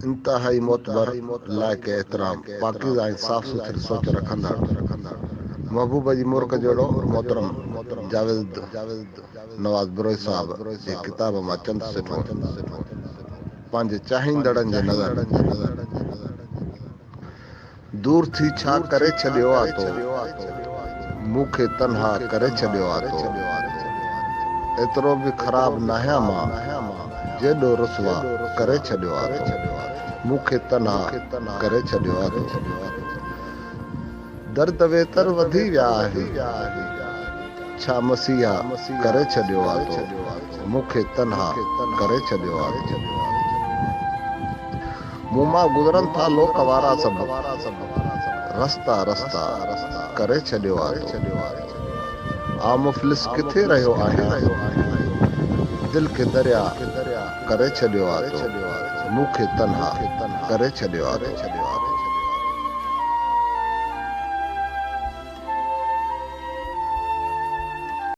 انتهائي معتبر، لائق احترام، پاڪيزه ۽ صاف سٿري سوچ رکندڙ، محبوب جي مرڪ جهڙو محترم جاويد نواز بروهي صاحب جي ڪتاب مان چند سٽون پنهنجي چاهيندڙن جي نظر. دور ٿي ڇا ڪري ڇڏيو آ تو. مون کي تنها ڪري ڇڏيو آ تو. ايترو به خراب ناهيان مان. جيڏو رسوا ڪري ڇڏيو آ تو. مون کي تنها ڪري ڇڏيو آ تو. درد ويتر وڌي ويا آهن. ڇا مسيحا ڪري ڇڏيو آ تو. مون کي تنها ڪري ڇڏيو آ تو. مون مان گذرن ٿا لوڪ وارا سڀ. رستا رستا ڪري ڇڏيو آ تو. آء مفلس ڪٿي رهيو آهيان. دل کي دريا ڪري ڇڏيو آ تو. مون کي تنها ڪري ڇڏيو آ تو.